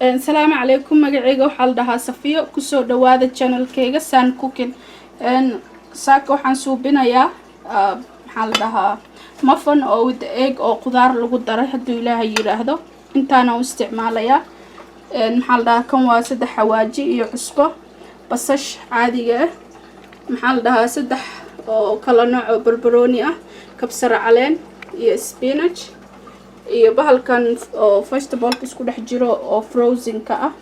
Asalaamu calaykum. Magaceyga waxaa la dhahaa Safiyo. Kusoo dhawaada channelkeyga San Cooking. Saaka waxaan suubinayaa, maxaa la dhahaa, muffin oo with egg oo qudaar lagu daray, hadduu Ilaahay yiraahdo. Intaana u isticmaalayaa, maxaa la dhahaa, kan waa saddex xawaaji iyo cusbo, basash caadiga ah, maxaa la dhahaa, saddex oo kala nooc oo barbarooni ah, kabsar caleen iyo spinach iyo bahalkan oo vegetableka isku dhex jiro oo frozenka ah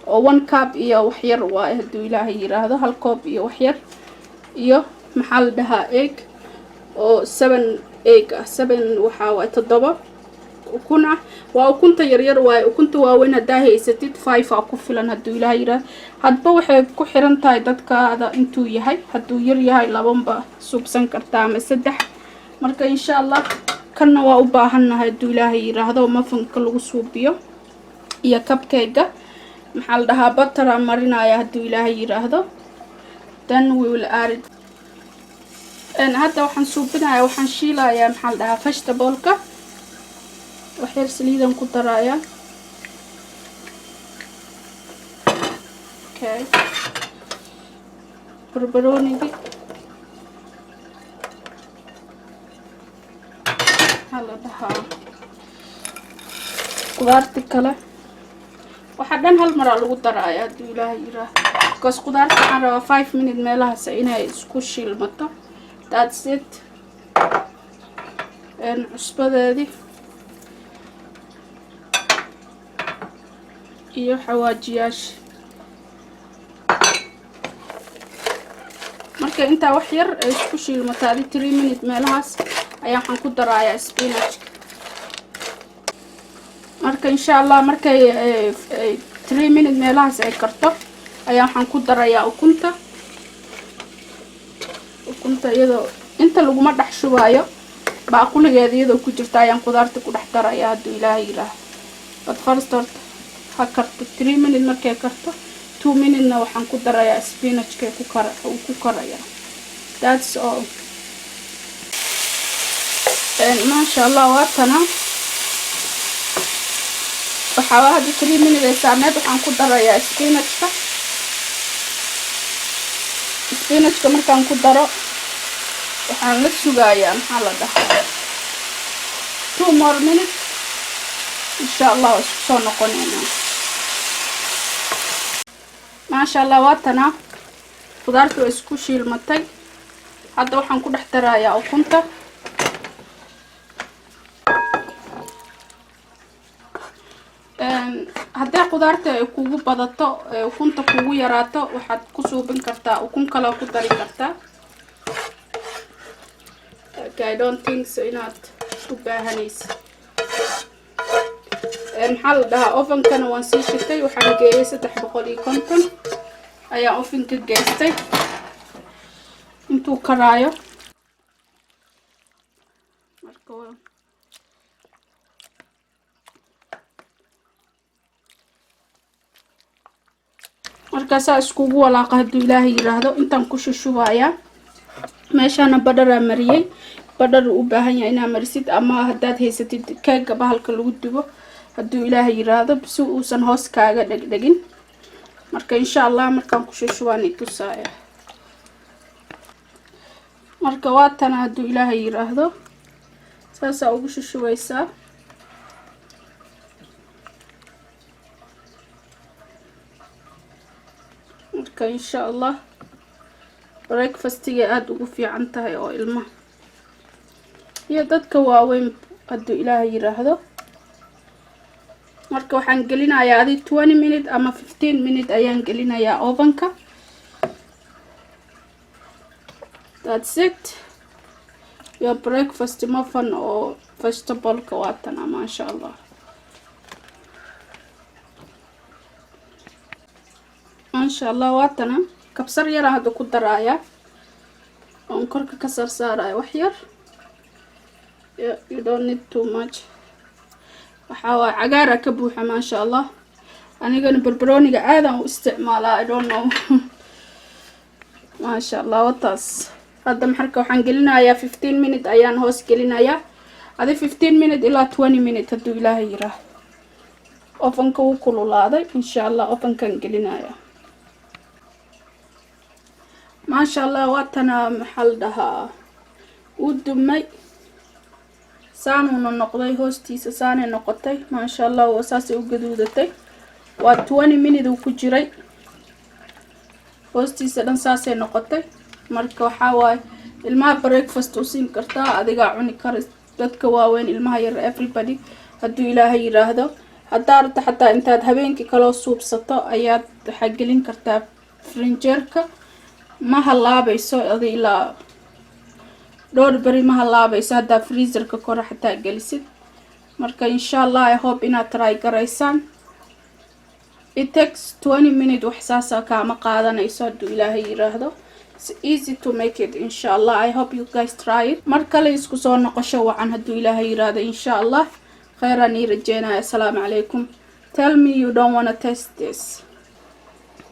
oo 1 cup iyo waxyar waaye, hadduu Ilaahay yiraahdo, hal koob iyo waxyar, iyo maxaa la dhahaa, egg oo seven egg ah. Seven waxaa waaye toddoba ukun ah. Waa ukunta yaryar waaye. Ukunta waaweyn haddaa haysatid, five aa ku filan, hadduu Ilaahay yiraahdo. Hadba waxay ku xiran tahay dadkaada intuu yahay. Hadduu yar yahay, labanba suubsan kartaa ama saddex. Marka insha Allah kanna waa u baahannahay, hadduu Ilaahay yiraahdo, muffinka lagu suubiyo iyo cupcake-ga. Maxaa la dhahaa, butter aan marinaya, hadduu Ilaahay yiraahdo. Then we will add it. Hadda waxaan suubinayaa, waxaan shiilayaa, maxaa la dhahaa, vegetableka. Waxyar saliidan ku darayaa. Okay, barbaroonigi, maxaa la dhahaa, qudaarti kale, waxaa dhan hal maraa lagu daraaya, hadduu Ilaahay yiraahdo, because qudaarta waxaan rabaa 5 minute meelahaas inay isku shiilmato. That's it. Cusbadeedii iyo xawaajiyaasha. Marka intaa wax yar ay isku shiilmato, adi 3 minute meelahaas, ayaa waxaan ku darayaa spinachka. Marka insha Allah markay 3 minute meelahaas ay karto, ayaa waxaan ku darayaa ukunta. Ukunta iyadoo inta laguma dhex shubaayo, baaquligeeda iyadoo ku jirta ayaan qudaarta ku dhex daraya, hadduu Ilaahay yidhaaho. But first horta ha karto 3 minute. Markay karto, 2 minutena waxaan ku darayaa spinachka ku kara uu ku karaya. That's all. Maasha Allah, waatana. Waxaa hadda 3 minute ay saarneed. Waxaan ku darayaa spinachka. Spinachka markaan ku daro, waxaan la sugayaa, maxaa la dhahaa, 2 more minute insha Allah. Waa isku soo noqonaynaa. Maasha Allah, waatana qudaarta waa isku shiilmatay. Hadda waxaan ku dhex darayaa ukunta. Haddii qudaarta ay kugu badato, ukunta kugu yaraato, waxaad ku suubin kartaa ukun kale ku dari kartaa. I don't think so inaad u baahanaysa. Maxaa la dhahaa, ovenkana waan sii shitay. Waxaan geeyay 350 ayaan ovenka geystay intuu karaayo. Marka markaasaa iskugu walaaqa, hadduu Ilaahay yiraahdo. Intaan ku shushubayaa. Meeshaana butter-aa mariyey. Butter u baahan yahay inaa marisid, ama haddaad haysatid keega bahalka lagu dubo, hadduu Ilaahay yiraahdo, si uusan hoos kaaga dhegdhegin. Marka insha Allah markaan ku shushubaan itusaaya. Marka waa tana, hadduu Ilaahay yiraahdo, saasaa ugu shushubaysaa. Marka insha Allah breakfastiga aada ugu fiican tahay oo ilmaha iyo dadka waaweyn, hadduu Ilaahay yiraahdo. Marka waxaan gelinayaa adi 20 minute ama 15 minute ayaan gelinayaa ovenka. That's it, your breakfast muffin oo vegetableka waatana. Maasha Allah, maasha Allah, waatana. Kabsar yaraan hadda ku daraaya oon korka ka saarsaaraya wax yar. You don't need too much. Waxaa waay cagaara ka buuxa, maasha Allah. Anigana barbarooniga aadaan u isticmaalaa, I don't know. Maasha Allah, wataas. Hadda marka waxaan gelinayaa 15 minute ayaan hoos gelinayaa, adi 15 minute ilaa 20 minute, hadduu Ilaahay yiraah. Ovenka wuu kululaaday. Insha Allah ovenkan gelinaya. Maasha Allah, waatana, maxaa la dhahaa, wuu dumay, saanuuna noqday, hoostiisa saanay noqotay. Maasha Allah, waa saasay u gaduudatay. Waa 20 minute uu ku jiray, hoostiisa dhan saasay noqotay. Marka waxaa waaye, ilmaha breakfast u siin kartaa, adigaa cuni kara, dadka waaweyn, ilmaha yar, everybody, hadduu Ilaahay yiraahdo. Haddaa rabto xataa, intaad habeenkii kaloo suubsato ayaad waxaa gelin kartaa frinjeerka. Ma halaabayso adi, ilaa dhowr beri ma halaabayso haddaa freezerka kore xataa gelisid. Marka insha Allah, I hope inaad try garaysaan. It takes 20 minute, wax saasa kaama qaadanayso, hadduu Ilaahay yiraahdo. It's easy to make it. Insha Allah, I hope you guys try it. Mar kale isku soo noqosho wacan, hadduu Ilaahay yiraahdo. Insha Allah kheyraan ii rajeynaya. Asalaamu calaykum. Tell me you don't wanna test this.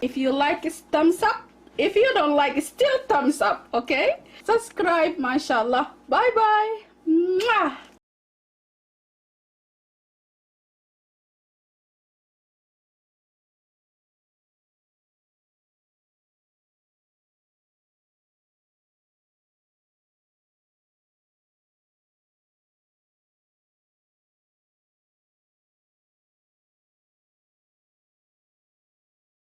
If you like it, thumbs up. If you don't like it, still thumbs up. Okay, subscribe. Mashallah, bye bye. Mwah.